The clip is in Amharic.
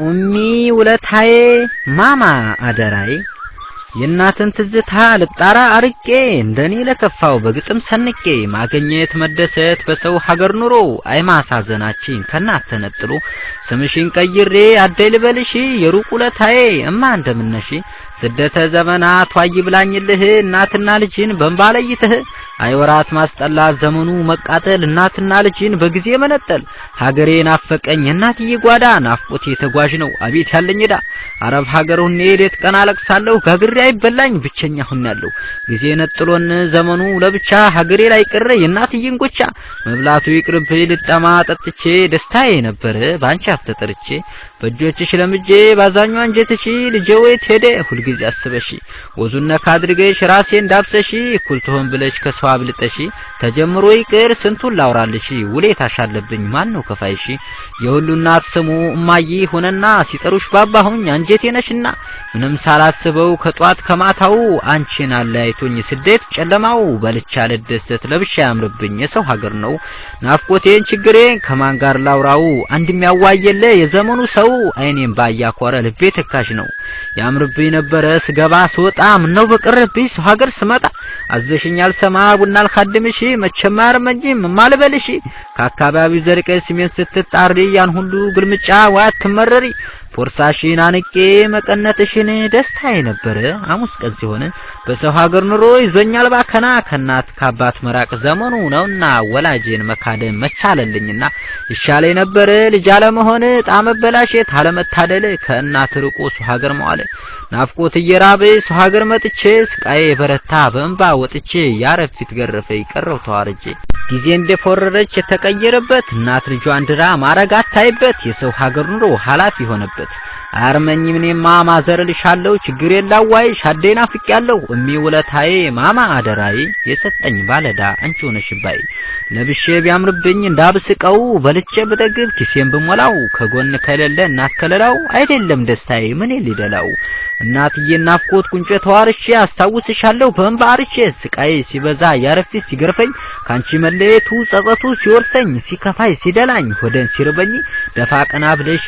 ኡሚ ውለታዬ፣ ማማ አደራዬ፣ የእናትን ትዝታ ልጣራ አርቄ፣ እንደኔ ለከፋው በግጥም ሰንቄ፣ ማግኘት መደሰት በሰው ሀገር ኑሮ አይማሳዘናችን ከእናት ተነጥሎ። ስምሽን ቀይሬ አደይ ልበልሽ፣ የሩቅ ውለታዬ እማ እንደምነሽ። ስደተ ዘመናት ዋይ ብላኝልህ፣ እናትና ልጅን በእንባ ለይተህ። አይወራት ማስጠላት ዘመኑ መቃጠል፣ እናትና ልጅን በጊዜ መነጠል። ሀገሬ ናፈቀኝ እናትዬ ጓዳ፣ ናፍቆቴ ተጓዥ ነው አቤት ያለኝ ዕዳ። አረብ ሀገር ሁኔ ሌት ቀን አለቅሳለሁ፣ ጋግሬ አይበላኝ ብቸኛ ሁኛለሁ። ጊዜ ነጥሎን ዘመኑ ለብቻ፣ ሀገሬ ላይ ቀረ የእናትዬን ጎቻ። መብላቱ ይቅርብኝ ልጠማ ጠጥቼ፣ ደስታዬ ነበረ ባንቺ አፍ ተጠርቼ። በእጆችሽ ለምጄ ባዛኙ አንጀትሽ፣ ልጄ ወይት ሄደ ሁልጊዜ አስበሽ። ወዙን ነካ አድርገሽ ራሴን ዳብሰሽ፣ እኩል ትሆን ብለሽ ከሰው አብልጠሽ። ተጀምሮ ይቅር ስንቱን ላውራልሽ፣ ውለታሽ አለብኝ ማን ነው ከፋይሽ? የሁሉ እናት ስሙ እማዬ ሆነና፣ ሲጠሩሽ ባባሁኝ አንጀቴ ነሽና። ምንም ሳላስበው ከጧት ከማታው፣ አንቺን አለያይቶኝ ስደት ጨለማው። በልቻ ልደሰት ለብሻ ያምርብኝ የሰው ሀገር ነው። ናፍቆቴን ችግሬን ከማን ጋር ላውራው? አንድም ያዋየለ የዘመኑ ሰው፣ አይኔም ባያኮረ ልቤ ተካሽ ነው። ያምርብኝ ነበረ ስገባ ስወጣ፣ ምነው በቀረብኝ ሰው ሀገር ስመጣ። አዘሽኝ አልሰማ ቡና አልካድምሽ፣ መቼም አያርመኝም እማልበልሽ። ከአካባቢው ዘርቀሽ ስሜን ስትጣሪ፣ ያን ሁሉ ግልምጫ ወይ አትመረሪ። ቦርሳሽን አንቄ መቀነትሽን፣ ደስታዬ ነበረ ሐሙስ ቀን ሲሆን። በሰው ሀገር ኑሮ ይዞኛል ባከና፣ ከእናት ከአባት መራቅ ዘመኑ ነውና። ወላጄን መካድ መቻለልኝና፣ ይሻለኝ ነበረ ልጅ አለመሆን፣ ዕጣ መበላሸት አለመታደል፣ ከእናት ርቆ ሰው ሀገር መዋል። ናፍቆት እየራበ ሰው ሀገር መጥቼ፣ ስቃዬ በረታ በእንባ ወጥቼ፣ ያረፊት ገረፈኝ ቀረው ተዋርጄ። ጊዜ እንደፎረረች የተቀየረበት፣ እናት ልጇን ድራ ማረግ አታይበት፣ የሰው ሀገር ኑሮ ኃላፊ ሆነበት። አያርመኝም እኔማ ማዘር እልሻለሁ፣ ችግር የላዋይሽ አደይ ናፍቄያለሁ። እሚ ውለታዬ ማማ አደራዬ፣ የሰጠኝ ባለዳ አንቺ ሆነሽባይ። ለብሼ ቢያምርብኝ እንዳብስቀው፣ በልቼ ብጠግብ ኪሴን ብሞላው፣ ከጎን ከሌለ እናት ከለላው አይደለም ደስታዬ ምን ሊደላው። እናትዬ ናፍቆት ቁንጮ ተዋርሼ፣ አስታውስሻለሁ በእንባ አርሼ። ስቃዬ ሲበዛ ያረፊት ሲገርፈኝ፣ ካንቺ መለየቱ ጸጸቱ ሲወርሰኝ፣ ሲከፋይ ሲደላኝ ሆደን ሲርበኝ፣ ደፋ ቀና ብለሽ